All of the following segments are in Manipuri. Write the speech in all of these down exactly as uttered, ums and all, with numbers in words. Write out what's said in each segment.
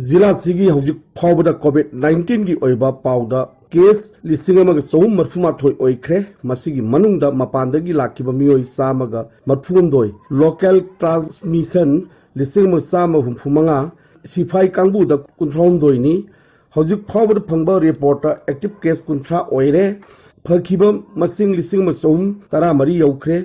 ꯖꯤꯂꯥꯁꯤꯒꯤ ꯍꯧꯖꯤꯛ ꯐꯥꯎꯕꯗ COVID nineteen ꯒꯤ ꯑꯣꯏꯕ ꯄꯥꯎꯗ ꯀꯦꯁ ꯂꯤꯁꯤꯡ ꯑꯃꯒ ꯆꯍꯨꯝ ꯃꯔꯤꯐꯨ ꯃꯥꯊꯣꯏ ꯑꯣꯏꯈ꯭ꯔꯦ꯫ ꯃꯁꯤꯒꯤ ꯃꯅꯨꯡꯗ ꯃꯄꯥꯟꯗꯒꯤ ꯂꯥꯛꯈꯤꯕ ꯃꯤꯑꯣꯏ ꯆꯥꯝꯃꯒ ꯃꯔꯤꯐꯨ ꯍꯨꯝꯗꯣꯏ, ꯂꯣꯀꯦꯜ ꯇ꯭ꯔꯥꯟꯁꯃꯤꯁꯟ ꯂꯤꯁꯤꯡ ꯑꯃ ꯆꯥꯝꯃ ꯍꯨꯝꯐꯨ ꯃꯉꯥ, ꯁꯤꯐꯥꯏ ꯀꯥꯡꯕꯨꯗ ꯀꯨꯟꯊ꯭ꯔꯥ ꯍꯨꯝꯗꯣꯏꯅꯤ꯫ ꯍꯧꯖꯤꯛ ꯐꯥꯎꯕꯗ ꯐꯪꯕ ꯔꯤꯄꯣꯔꯠꯇ ꯑꯦꯛꯇꯤꯚ ꯀꯦꯁ ꯀꯨꯟꯊ꯭ꯔꯥ ꯑꯣꯏꯔꯦ꯫ ꯐꯈꯤꯕ ꯃꯁꯤꯡ ꯂꯤꯁꯤꯡ ꯑꯃ ꯆꯍꯨꯝ ꯇꯔꯥꯃꯔꯤ ꯌꯧꯈ꯭ꯔꯦ꯫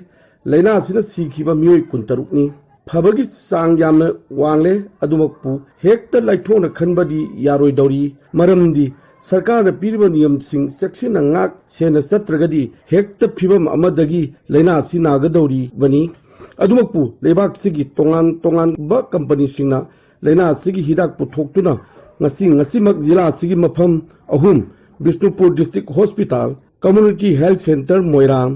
ꯂꯥꯏꯅꯥ ꯑꯁꯤꯅ ꯁꯤꯈꯤꯕ ꯃꯤꯑꯣꯏ ꯀꯨꯟꯇꯔꯨꯛꯅꯤ꯫ ꯐꯕꯒꯤ ꯆꯥꯡ ꯌꯥꯝꯅ ꯋꯥꯡꯂꯦ꯫ ꯑꯗꯨꯃꯛꯄꯨ ꯍꯦꯛꯇ ꯂꯥꯏꯊꯣꯛꯅ ꯈꯟꯕꯗꯤ ꯌꯥꯔꯣꯏꯗꯧꯔꯤ꯫ ꯃꯔꯝꯗꯤ ꯁꯔꯀꯥꯔꯅ ꯄꯤꯔꯤꯕ ꯅꯤꯌꯝꯁꯤꯡ ꯆꯦꯛꯁꯤꯟꯅ ꯉꯥꯛ ꯁꯦꯟꯅ ꯆꯠꯇ꯭ꯔꯒꯗꯤ ꯍꯦꯛꯇ ꯐꯤꯕꯝ ꯑꯃꯗꯒꯤ ꯂꯥꯏꯅꯥ ꯑꯁꯤ ꯅꯥꯒꯗꯧꯔꯤꯕꯅꯤ꯫ ꯑꯗꯨꯃꯛꯄꯨ ꯂꯩꯕꯥꯛꯁꯤꯒꯤ ꯇꯣꯉꯥꯟ ꯇꯣꯉꯥꯟꯕ ꯀꯝꯄꯅꯤꯁꯤꯡꯅ ꯂꯥꯏꯅꯥ ꯑꯁꯤꯒꯤ ꯍꯤꯗꯥꯛ ꯄꯨꯊꯣꯛꯇꯨꯅ ꯉꯁꯤ, ꯉꯁꯤꯃꯛ ꯖꯤꯂꯥ ꯑꯁꯤꯒꯤ ꯃꯐꯝ ꯑꯍꯨꯝ, Bishnupur district hospital, community health centre Moirang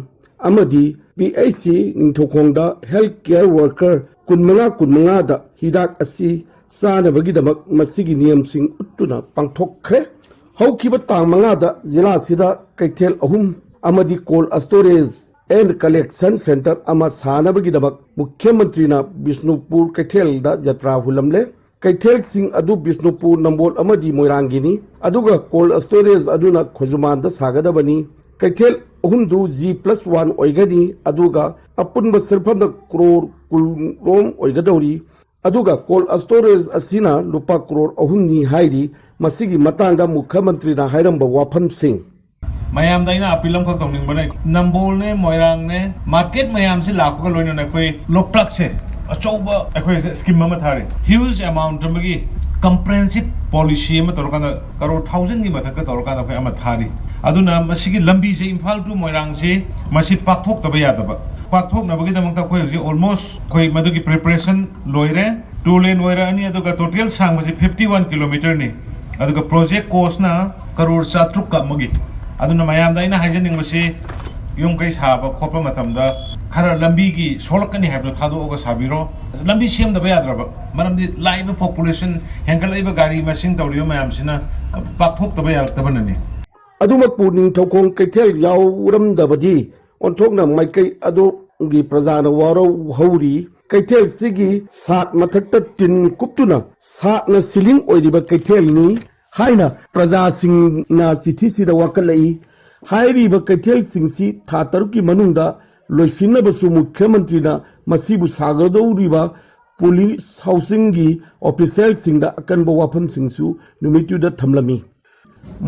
ꯑꯃꯗꯤ P H C ꯅꯤꯡꯊꯧꯈꯣꯡꯗ health care worker ꯀꯨꯟꯃꯉꯥ ꯀꯨꯟꯃꯉꯥꯗ ꯍꯤꯗꯥꯛ ꯑꯁꯤ ꯆꯥꯅꯕꯒꯤꯗꯃꯛ ꯃꯁꯤꯒꯤ ꯅꯤꯌꯝꯁꯤꯡ ꯎꯠꯇꯨꯅ ꯄꯥꯡꯊꯣꯛꯈ꯭ꯔꯦ꯫ ꯍꯧꯈꯤꯕ ꯇꯥꯡ ꯃꯉꯥꯗ ꯖꯤꯂꯥ ꯑꯁꯤꯗ ꯀꯩꯊꯦꯜ ꯑꯍꯨꯝ ꯑꯃꯗꯤ cold storage and collection centre ꯑꯃ ꯁꯥꯅꯕꯒꯤꯗꯃꯛ ꯃꯨꯈ꯭ꯌ ꯃꯟꯇ꯭ꯔꯤꯅ ꯕꯤꯁꯅꯨꯄꯨꯔ ꯀꯩꯊꯦꯜꯗ ꯖꯇ꯭ꯔꯥ ꯍꯨꯜꯂꯝꯂꯦ꯫ ꯀꯩꯊꯦꯜꯁꯤꯡ ꯑꯗꯨ ꯕꯤꯁꯅꯨꯄꯨꯔ, ꯅꯝꯕꯣꯜ ꯑꯃꯗꯤ ꯃꯣꯏꯔꯥꯡꯒꯤꯅꯤ꯫ ꯑꯗꯨꯒ ꯀꯣꯜ ꯁ꯭ꯇꯣꯔꯦꯖ ꯑꯗꯨꯅ ꯈꯣꯡꯖꯨꯃꯥꯟꯗ ꯁꯥꯒꯗꯕꯅꯤ꯫ ꯀꯩꯊꯦꯜ ꯑꯍꯨꯝꯗꯨ ꯖꯤ ꯄ꯭ꯂꯁ ꯋꯥꯟ ꯑꯣꯏꯒꯅꯤ꯫ ꯑꯗꯨꯒ ꯑꯄꯨꯟꯕ ꯁꯦꯟꯐꯝꯅ ꯀ꯭ꯔꯣꯔ ꯀꯨꯟ ꯔꯣꯝ ꯑꯣꯏꯒꯗꯧꯔꯤ꯫ ꯑꯗꯨꯒ ꯀꯣꯜ ꯁ꯭ꯇꯣꯔꯦꯖ ꯑꯁꯤꯅ ꯂꯨꯄꯥ ꯀ꯭ꯔꯣꯔ ꯑꯍꯨꯝꯅꯤ ꯍꯥꯏꯔꯤ꯫ ꯃꯁꯤꯒꯤ ꯃꯇꯥꯡꯗ ꯃꯨꯈ꯭ꯌ ꯃꯟꯇ꯭ꯔꯤꯅ ꯍꯥꯏꯔꯝꯕ ꯋꯥꯐꯝꯁꯤꯡ꯫ ꯃꯌꯥꯝꯗ ꯑꯩꯅ ꯑꯄꯤꯜ ꯑꯃꯈꯛ ꯇꯧꯅꯤꯡꯕꯅꯦ, ꯅꯝꯕꯣꯜꯅꯦ, ꯃꯣꯏꯔꯥꯡꯅꯦ, ꯃꯥꯔꯀꯦꯠ ꯃꯌꯥꯝꯁꯤ ꯂꯥꯛꯄꯒ ꯂꯣꯏꯅꯅ ꯑꯩꯈꯣꯏ ꯂꯣꯛꯇꯥꯛꯁꯦ ꯑꯆꯧꯕ ꯑꯩꯈꯣꯏꯁꯦ ꯁ꯭ꯀꯤꯝ ꯑꯃ ꯊꯥꯔꯤ, ꯍ꯭ꯌꯨꯖ ꯑꯦꯃꯥꯎꯟꯠ ꯑꯃꯒꯤ ꯀꯝꯄ꯭ꯔꯦꯍꯦꯟꯁꯤꯞ ꯄꯣꯂꯤꯁꯤ ꯑꯃ ꯇꯧꯔꯀꯥꯟꯗ ꯀꯔꯣꯔ ꯊꯥꯎꯖꯟꯒꯤ ꯃꯊꯛꯇ ꯇꯧꯔꯀꯥꯟꯗ ꯑꯩꯈꯣꯏ ꯑꯃ ꯊꯥꯔꯤ꯫ ꯑꯗꯨꯅ ꯃꯁꯤꯒꯤ ꯂꯝꯕꯤꯁꯦ ꯏꯝꯐꯥꯜ ꯇꯨ ꯃꯣꯏꯔꯥꯡꯁꯤ ꯃꯁꯤ ꯄꯥꯛꯊꯣꯛꯇꯕ ꯌꯥꯗꯕ, ꯄꯥꯛꯊꯣꯛꯅꯕꯒꯤꯗꯃꯛꯇ ꯑꯩꯈꯣꯏ ꯍꯧꯖꯤꯛ ꯑꯣꯜꯃꯣꯁ ꯑꯩꯈꯣꯏ ꯃꯗꯨꯒꯤ ꯄ꯭ꯔꯤꯄꯦꯔꯦꯁꯟ ꯂꯣꯏꯔꯦ꯫ ꯇꯨ ꯂꯦꯟ ꯑꯣꯏꯔꯛꯑꯅꯤ, ꯑꯗꯨꯒ ꯇꯣꯇꯦꯜ ꯁꯥꯡꯕꯁꯤ ꯐꯤꯐꯇꯤ ꯋꯥꯟ ꯀꯤꯂꯣꯃꯤꯇꯔꯅꯤ꯫ ꯑꯗꯨꯒ ꯄ꯭ꯔꯣꯖꯦꯛ ꯀꯣꯁꯅ ꯀꯔꯣꯔ ꯆꯥꯇ꯭ꯔꯨꯛꯀ ꯑꯃꯒꯤ꯫ ꯑꯗꯨꯅ ꯃꯌꯥꯝꯗ ꯑꯩꯅ ꯍꯥꯏꯖꯅꯤꯡꯕꯁꯤ, ꯌꯨꯝ ꯀꯩ ꯁꯥꯕ ꯈꯣꯠꯄ ꯃꯇꯝꯗ ꯈꯔ ꯂꯝꯕꯤꯒꯤ ꯁꯣꯛꯂꯛꯀꯅꯤ ꯍꯥꯏꯕꯗꯣ ꯊꯥꯗꯣꯛꯑꯒ ꯁꯥꯕꯤꯔꯣ꯫ ꯂꯝꯕꯤ ꯁꯦꯝꯗꯕ ꯌꯥꯗ꯭ꯔꯕ, ꯃꯔꯝꯗꯤ ꯂꯥꯛꯏꯕ ꯄꯣꯄꯨꯂꯦꯁꯟ, ꯍꯦꯟꯒꯠꯂꯛꯏꯕ ꯒꯥꯔꯤ ꯃꯁꯤꯡ ꯇꯧꯔꯤꯕ ꯃꯌꯥꯝꯁꯤꯅ ꯄꯥꯛꯊꯣꯛꯇꯕ ꯌꯥꯔꯛꯇꯕꯅꯅꯤ꯫ ꯑꯗꯨꯃꯛꯄꯨ ꯅꯤꯡꯊꯧꯈꯣꯡ ꯀꯩꯊꯦꯜ ꯌꯥꯎꯔꯝꯗꯕꯗꯤ ꯑꯣꯟꯊꯣꯛꯅ ꯃꯥꯏꯀꯩ ꯑꯗꯣꯝꯒꯤ ꯄ꯭ꯔꯖꯥꯅ ꯋꯥꯔꯧꯍꯧꯔꯤ꯫ ꯀꯩꯊꯦꯜꯁꯤꯒꯤ ꯁꯥꯠ ꯃꯊꯛꯇ ꯇꯤꯟ ꯀꯨꯞꯇꯨꯅ ꯁꯥꯠꯅ ꯁꯤꯂꯤꯡ ꯑꯣꯏꯔꯤꯕ ꯀꯩꯊꯦꯜꯅꯤ ꯍꯥꯏꯅ ꯄ꯭ꯔꯖꯥꯁꯤꯡꯅ ꯆꯤꯊꯤꯁꯤꯗ ꯋꯥꯀꯠꯂꯛꯏ꯫ ꯍꯥꯏꯔꯤꯕ ꯀꯩꯊꯦꯜꯁꯤꯡꯁꯤ ꯊꯥ ꯇꯔꯨꯛꯀꯤ ꯃꯅꯨꯡꯗ ꯂꯣꯏꯁꯤꯟꯅꯕꯁꯨ ꯃꯨꯈ꯭ꯌ ꯃꯟꯇ꯭ꯔꯤꯅ ꯃꯁꯤꯕꯨ ꯁꯥꯒꯗꯧꯔꯤꯕ ꯄꯨꯂꯤꯁ ꯍꯥꯎꯁꯤꯡꯒꯤ ꯑꯣꯐꯤꯁꯤꯌꯦꯜꯁꯤꯡꯗ ꯑꯀꯟꯕ ꯋꯥꯐꯝꯁꯤꯡꯁꯨ ꯅꯨꯃꯤꯠꯇꯨꯗ ꯊꯝꯂꯝꯃꯤ꯫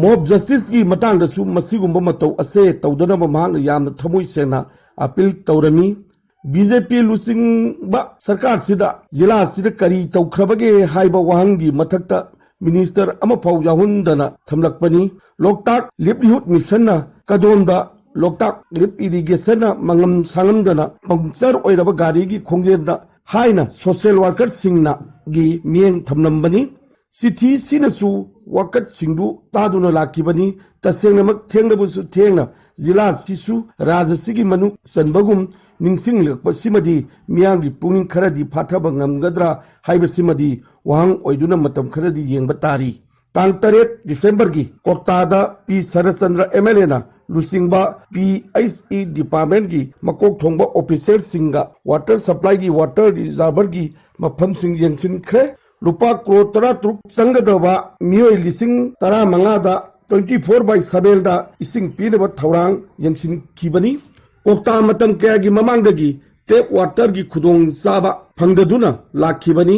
ꯃꯣꯕ ꯖꯁꯇꯤꯁꯀꯤ ꯃꯇꯥꯡꯗꯁꯨ ꯃꯁꯤꯒꯨꯝꯕ ꯃꯇꯧ ꯑꯁꯦ ꯇꯧꯗꯅꯕ ꯃꯍꯥꯛꯅ ꯌꯥꯝꯅ ꯊꯃꯣꯏ ꯁꯦꯡꯅ ꯑꯄꯤꯜ ꯇꯧꯔꯝꯃꯤ꯫ ꯕꯤ ꯖꯦ ꯄꯤ ꯂꯨꯆꯤꯡꯕ ꯁꯔꯀꯥꯔꯁꯤꯗ ꯖꯤꯂꯥꯁꯤꯗ ꯀꯔꯤ ꯇꯧꯈ꯭ꯔꯕꯒꯦ ꯍꯥꯏꯕ ꯋꯥꯍꯪꯒꯤ ꯃꯊꯛꯇ ꯃꯤꯅꯤꯁꯇꯔ ꯑꯃꯐꯥꯎ ꯌꯥꯎꯍꯟꯗꯅ ꯊꯝꯂꯛꯄꯅꯤ꯫ ꯂꯣꯛꯇꯥꯛ ꯂꯤꯚꯂꯤꯍꯨꯗ ꯃꯤꯁꯟꯅ ꯀꯗꯣꯝꯗ ꯂꯣꯛꯇꯥꯛ ꯂꯤꯐ ꯏꯔꯤꯒꯦꯁꯟꯅ ꯃꯉꯝ ꯁꯥꯉꯝꯗꯅ ꯄꯪꯆꯔ ꯑꯣꯏꯔꯕ ꯒꯥꯔꯤꯒꯤ ꯈꯣꯡꯖꯦꯜꯗ ꯍꯥꯏꯅ ꯁꯣꯁꯤꯌꯦꯜ ꯋꯥꯔꯀꯔꯁꯤꯡꯅꯒꯤ ꯃꯤꯠꯌꯦꯡ ꯊꯝꯂꯝꯕꯅꯤ꯫ ꯆꯤꯊꯤꯁꯤꯅꯁꯨ ꯋꯥꯀꯠꯁꯤꯡꯗꯨ ꯇꯥꯗꯨꯅ ꯂꯥꯛꯈꯤꯕꯅꯤ꯫ ꯇꯁꯦꯡꯅꯃꯛ ꯊꯦꯡꯂꯕꯁꯨ ꯊꯦꯡꯅ ꯖꯤꯂꯥꯁꯤꯁꯨ ꯔꯥꯖ꯭ꯌꯁꯤꯒꯤ ꯃꯅꯨꯡ ꯆꯟꯕꯒꯨꯝ ꯅꯤꯡꯁꯤꯡꯂꯛꯄꯁꯤꯃꯗꯤ ꯃꯤꯌꯥꯝꯒꯤ ꯄꯨꯛꯅꯤꯡ ꯈꯔꯗꯤ ꯐꯥꯊꯕ ꯉꯝꯒꯗ꯭ꯔꯥ ꯍꯥꯏꯕꯁꯤꯃꯗꯤ ꯋꯥꯍꯪ ꯑꯣꯏꯗꯨꯅ ꯃꯇꯝ ꯈꯔꯗꯤ ꯌꯦꯡꯕ ꯇꯥꯔꯤ꯫ ꯇꯥꯡ ꯇꯔꯦꯠ ꯗꯤꯁꯦꯝꯕꯔꯒꯤ ꯀꯣꯛꯇꯥꯗ ꯄꯤ ꯁꯔꯠꯆꯟꯗ꯭ꯔ ꯑꯦꯝ ꯑꯦꯜ ꯑꯦꯅ ꯂꯨꯆꯤꯡꯕ ꯄꯤ ꯑꯩꯆ ꯏ ꯗꯤꯄꯥꯔꯠꯃꯦꯟꯒꯤ ꯃꯀꯣꯛ ꯊꯣꯡꯕ ꯑꯣꯐꯤꯁꯤꯌꯦꯜꯁꯤꯡꯒ ꯋꯥꯇꯔ ꯁꯄ꯭ꯂꯥꯏꯒꯤ ꯋꯥꯇꯔ ꯔꯤꯖꯥꯔꯚꯔꯒꯤ ꯃꯐꯝꯁꯤꯡ ꯌꯦꯡꯁꯤꯟꯈ꯭ꯔꯦ꯫ ꯂꯨꯄꯥ ꯀ꯭ꯔꯣꯔ ꯇꯔꯥ ꯇꯔꯨꯛ ꯆꯪꯒꯗꯕ ꯃꯤꯑꯣꯏ ꯂꯤꯁꯤꯡ ꯇꯔꯥ ꯃꯉꯥꯗ twenty four by sevenꯗ ꯏꯁꯤꯡ ꯄꯤꯅꯕ ꯊꯧꯔꯥꯡ ꯌꯦꯡꯁꯤꯟꯈꯤꯕꯅꯤ꯫ ꯀꯣꯛꯇꯥ ꯃꯇꯝ ꯀꯌꯥꯒꯤ ꯃꯃꯥꯡꯗꯒꯤ ꯇꯦꯞ ꯋꯥꯇꯔꯒꯤ ꯈꯨꯗꯣꯡꯆꯥꯕ ꯐꯪꯗꯗꯨꯅ ꯂꯥꯛꯈꯤꯕꯅꯤ꯫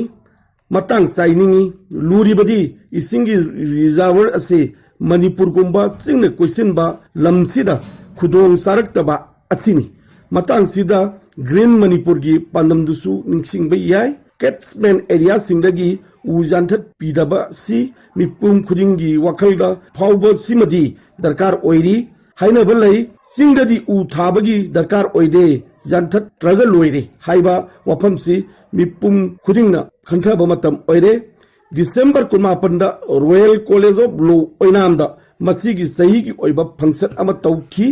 ꯃꯇꯥꯡ ꯆꯥꯏꯅꯤꯡꯏ꯫ ꯂꯨꯔꯤꯕꯗꯤ ꯏꯁꯤꯡꯒꯤ ꯔꯤꯖꯥꯔꯚꯔ ꯑꯁꯤ ꯃꯅꯤꯄꯨꯔꯒꯨꯝꯕ ꯆꯤꯡꯅ ꯀꯣꯏꯁꯤꯟꯕ ꯂꯝꯁꯤꯗ ꯈꯨꯗꯣꯡ ꯆꯥꯔꯛꯇꯕ ꯑꯁꯤꯅꯤ꯫ ꯃꯇꯥꯡꯁꯤꯗ ꯒ꯭ꯔꯤꯟ ꯃꯅꯤꯄꯨꯔꯒꯤ ꯄꯥꯟꯗꯝꯗꯨꯁꯨ ꯅꯤꯡꯁꯤꯡꯕ ꯌꯥꯏ꯫ ꯀꯦꯠꯁꯃꯦꯟ ꯑꯦꯔꯤꯌꯥꯁꯤꯡꯗꯒꯤ ꯎ ꯌꯥꯟꯊꯠꯄꯤꯗꯕ ꯑꯁꯤ ꯃꯤꯄꯨꯝ ꯈꯨꯗꯤꯡꯒꯤ ꯋꯥꯈꯜꯗ ꯐꯥꯎꯕꯁꯤꯃꯗꯤ ꯗꯔꯀꯥꯔ ꯑꯣꯏꯔꯤ꯫ ꯍꯥꯏꯅꯕ ꯂꯩ, "ꯆꯤꯡꯗꯗꯤ ꯎ ꯊꯥꯕꯒꯤ ꯗꯔꯀꯥꯔ ꯑꯣꯏꯗꯦ, ꯌꯥꯟꯊꯠꯇ꯭ꯔꯒ ꯂꯣꯏꯔꯦ" ꯍꯥꯏꯕ ꯋꯥꯐꯝꯁꯤ ꯃꯤꯄꯨꯝ ꯈꯨꯗꯤꯡꯅ ꯈꯟꯊꯕ ꯃꯇꯝ ꯑꯣꯏꯔꯦ꯫ ꯗꯤꯁꯦꯝꯕꯔ ꯀꯨꯟꯃꯥꯄꯟꯗ ꯔꯣꯌꯦꯜ ꯀꯣꯂꯦꯖ ꯑꯣꯐ ꯂꯣ ꯑꯣꯏꯅꯥꯝꯗ ꯃꯁꯤꯒꯤ ꯆꯍꯤꯒꯤ ꯑꯣꯏꯕ ꯐꯪꯁꯟ ꯑꯃ ꯇꯧꯈꯤ꯫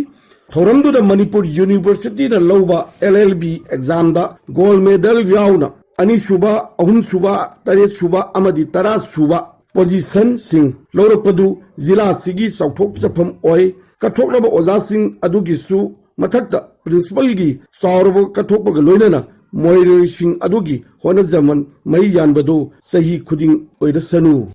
ꯊꯧꯔꯝꯗꯨꯗ ꯃꯅꯤꯄꯨꯔ ꯌꯨꯅꯤꯚꯔꯁꯤꯇꯤꯅ ꯂꯧꯕ ꯑꯦꯜ ꯑꯦꯜ ꯕꯤ ꯑꯦꯛꯖꯥꯝꯗ ꯒꯣꯜꯗ ꯃꯦꯗꯜ ꯌꯥꯎꯅ ꯑꯅꯤꯁꯨꯕ, ꯑꯍꯨꯝꯁꯨꯕ, ꯇꯔꯦꯠꯁꯨꯕ ꯑꯃꯗꯤ ꯇꯔꯥꯁꯨꯕ ꯄꯣꯖꯤꯁꯟꯁꯤꯡ ꯂꯧꯔꯛꯄꯗꯨ ꯖꯤꯂꯥꯁꯤꯒꯤ ꯆꯥꯎꯊꯣꯛꯆꯐꯝ ꯑꯣꯏ꯫ ꯀꯠꯊꯣꯛꯂꯕ ꯑꯣꯖꯥꯁꯤꯡ ꯑꯗꯨꯒꯤꯁꯨ ꯃꯊꯛꯇ ꯄ꯭ꯔꯤꯟꯁꯤꯄꯜꯒꯤ ꯆꯥꯎꯔꯕ ꯀꯠꯊꯣꯛꯄꯒ ꯂꯣꯏꯅꯅ ꯃꯍꯩꯔꯣꯏꯁꯤꯡ ꯑꯗꯨꯒꯤ ꯍꯣꯠꯅꯖꯃꯟ ꯃꯍꯩ ꯌꯥꯟꯕꯗꯨ ꯆꯍꯤ ꯈꯨꯗꯤꯡ ꯑꯣꯏꯔꯁꯅꯨ꯫